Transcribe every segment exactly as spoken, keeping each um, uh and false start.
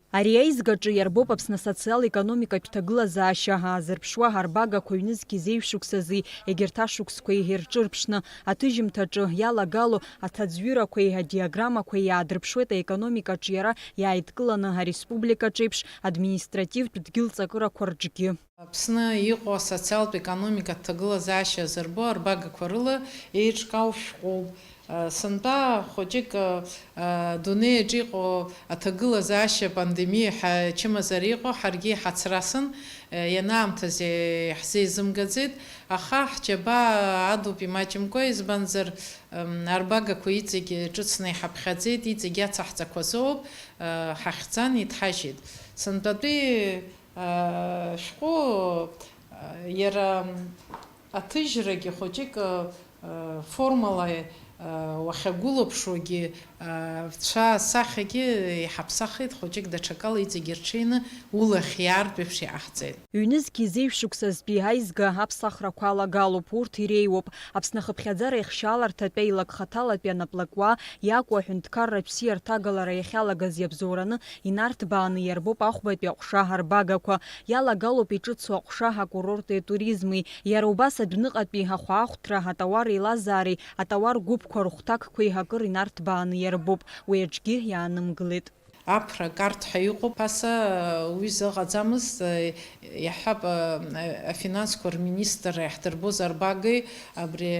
Ари аизгаҿы иарбоуп Аԥсны асоциал-економикатә ҭагылазаашьа аазырԥшуа арбагақәа ҩнызқьи зеижә шықәсази егьырҭ ашықәсқәеи ирҿырԥшны, аҭыжьымҭаҿы иалагало аҭаӡҩырақәеи адиаграммақәеи иаадырԥшуеит аекономикаҿы иара иааидкыланы ареспубликаҿ еиԥш административтә дгьыл ҵакырақәа рҿгьы. Аԥсны иҟоу асоциалтә економикатә ҭагылазаашьа азырбо арбагақәа рыла еиҿкаау шәҟәуп. Сынтәа хәыҷык, адунеи аҿы иҟоу аҭагылазаашьа апандемиа ҳачымазара иҟоу ҳаргьы иҳацрасын, ианаамҭаз иаҳзеизымгаӡеит, аха ҳџьабаа адуп имаҷымкәа, избанзар, арбагақәа иҵегь ҿыцны иҳаԥхьаӡеит, иҵегь ацаҳҵақәа азоуп, ҳахьӡан идҳажьит. Сынтәатәи шәҟәы, иара аҭыжьрагьы хәыҷык, формала уахьагәылаԥшуагьы, цәа асахьагьы иҳаԥсахит, хәыҷык даҽакала иҵегьы рҽеины улахь иаартә еиԥш иҟаҳҵеит. Ҩнызқьи зеижә шықәсазтәи аизга аԥсахрақәа алагалоуп, урҭ иреиуоуп. Аԥсны ахыԥхьаӡара ихшьааларҭатәи аилак-хаҭалатәи анаплакуаа иакәу аҳәынҭқарратә бзиарҭагалара иахьалагаз иабзоураны инарҭбааны иарбоуп ахәбатәи аҟәша арбагақәа. Иалагалоуп иҿыцу аҟәша акурорти атуризми. Иара убас адәныҟатәи ахәаахәҭра, атауар еилазаареи атауар гәыԥқәа рыхәҭакқәеи акыр инарҭбааны иарбоуп. Уи аҿгьы иаанымгылеит. Аԥра карҭ ҳәа иҟоуп, аса уи зыҟаӡамызт, иаҳҳәап, афинансқәа рминистр иаҳдырбоз арбагеи, абри,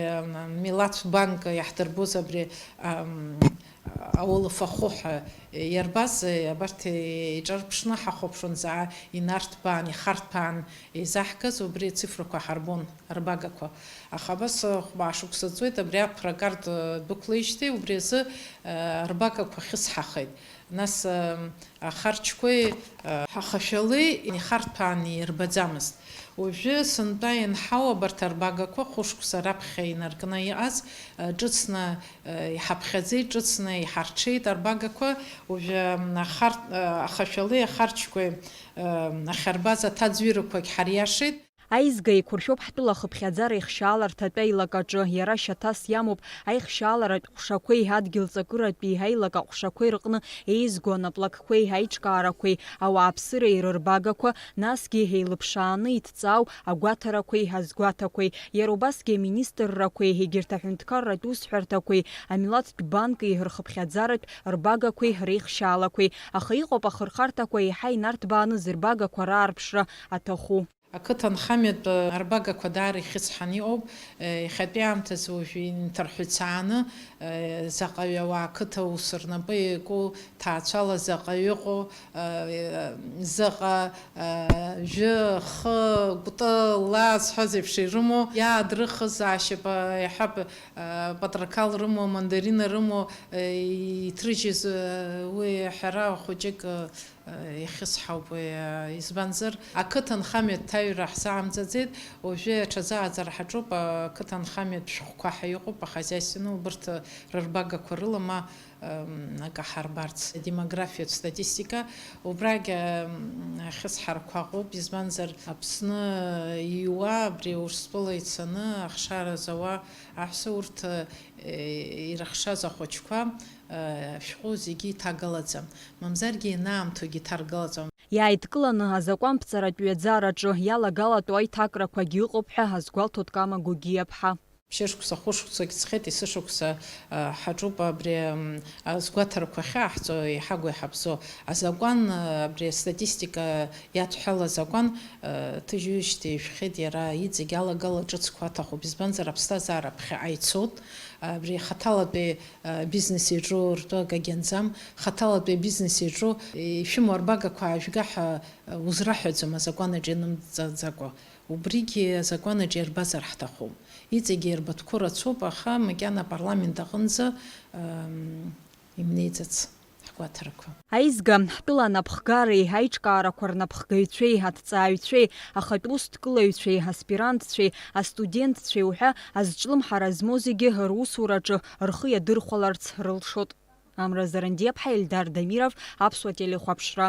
милаҭтә банк иаҳдырбоз абри, ам, аулафахәы ҳәа иарбаз, абарҭ иҿарԥшны ҳахәаԥшуан, заа инарҭбаан, ихарҭәаан еизаҳгаз, убри ацифрақәа ҳарбон, арбагақәа. Аха абас хәбаа шықәса ҵуеит, абри аԥра карҭ дәықәлеижьҭеи, убри азы, арбагақәа хьысҳахеит. Нас, ам, ахарџьқәеи, а, ҳахашәалеи ихарҭәааны ирбаӡамызт. Уажәы сынтәа ианҳау абарҭ арбагақәа хәышықәса раԥхьа инаркны иҟаз, а, ҿыцны, а, иҳаԥхьаӡеит, ҿыцны иҳарҽеит арбагақәа. Уажәы, ам, ахарҭ-, а, ахашәалеи ахарџьқәеи, ам, ахьарбаз аҭаӡҩырақәагь ҳариашеит. Аизга еиқәыршәоуп ҳтәыла ахыԥхьаӡара ихшьааларҭатәи аилак аҿы, иара шьаҭас иамоуп аихшьааларатә ҟәшақәеи адгьыл ҵакыратәи аилак аҟәшақәеи рҟны еизго анаплакқәеи аиҿкаарақәеи, ауааԥсыреи рырбагақәа, насгьы еилыԥшааны иҭҵаау агәаҭарақәеи азгәаҭақәеи, иара убасгьы аминистррақәеи егьырҭ аҳәынҭқарратә усҳәарҭақәеи, амилаҭтә банки рхыԥхьаӡаратә рбагақәеи реихшьаалақәеи, аха иҟоуп ахырхарҭақәа еиҳа инарҭбааны зырбагақәа раарԥшра аҭаху. Ақыҭанхамҩатә арбагақәа даара ихьысҳаны иҟоуп. Иахьатәи аамҭазы уажәы инҭарҳәцааны, заҟаҩы ауаа ақыҭа ус рнапы иаку, ҭаацәала заҟаҩы ыҟоу, заҟа, жәы, хы, кәты, ла зҳәаз еиԥш ирымоу, иаадрыхыз аашьапы, иаҳҳәап, патрақал рымоу, мандарина рымоу, иҭрыжьыз, уи ҳәара хәыҷык, Ихьысҳауп уи, избанзар, ақыҭанхамҩатә ҭаҩра ҳзаамҵаӡеит, уажәы аҽазааӡара ҳаҿуп, ақыҭанхамҩатә шәҟәқәа ҳәа иҟоуп, ахозяйственный, убырҭ рырбагақәа рыла ма, м, акы ҳарбарц, адемографиатә статистика, убрагь, м, ахьысҳарқәа ыҟоуп, избанзар, Аԥсны иуа, абри Урыстәыла ицаны ахшара зауа аҳәса урҭ, э, ирыхшаз ахәыҷқәа, э, ашәҟәы зегьы иҭагалаӡам. Мамзаргьы ианаамҭоугьы иҭаргалаӡом. Иааидкыланы азакәанԥҵаратә ҩаӡараҿы иалагалатәу аиҭакрақәагьы ыҟоуп ҳәа азгәалҭоит Кама Гогиаԥҳа. Шьышықәса, хәышықәсагь ҵхеит, есышықәса, а, ҳаҿуп абри, м, азгәаҭарақәа ахьааҳҵо, иҳагу иҳабзо. Азакәан, а, абри астатистика иадҳәалаз азакәан, а, ҭыжьҩыжьҭеи ижәхьеит иара иҵегь алагала ҿыцқәа аҭахуп. Избанзар, аԥсҭазаара ԥхьаҟа ицоит. Абри хаҭалатәи, а, бизнес иаҿу ртәы акагьы анӡам, хаҭалатәи абизнес иаҿу, ишәымоу арбагақәа аажәга ҳәа, а, узраҳәаӡом азакәан аҿы ианымҵаӡакәа. Убригьы азакәан аҿы иарбазар ҳҭахуп. Иҵегьы ирбатәқәоу рацәоуп, аха макьана апарламент аҟынӡа, ам, имнеиӡац ҳгәаҭарақәа. Аизга, ҳтәыла анапхгареи, аиҿкаарақәа рнапхгаҩцәеи, аҭҵааҩцәеи, ахатә ус дкылаҩцәеи, аспирантцәеи, астудентцәеи уҳәа азҿлымҳара змоу зегьы русураҿы рхы иадырхәаларц рылшоит. Амра Зарандиаԥҳа, Ельдар Дамиров, Аԥсуа телехәаԥшра.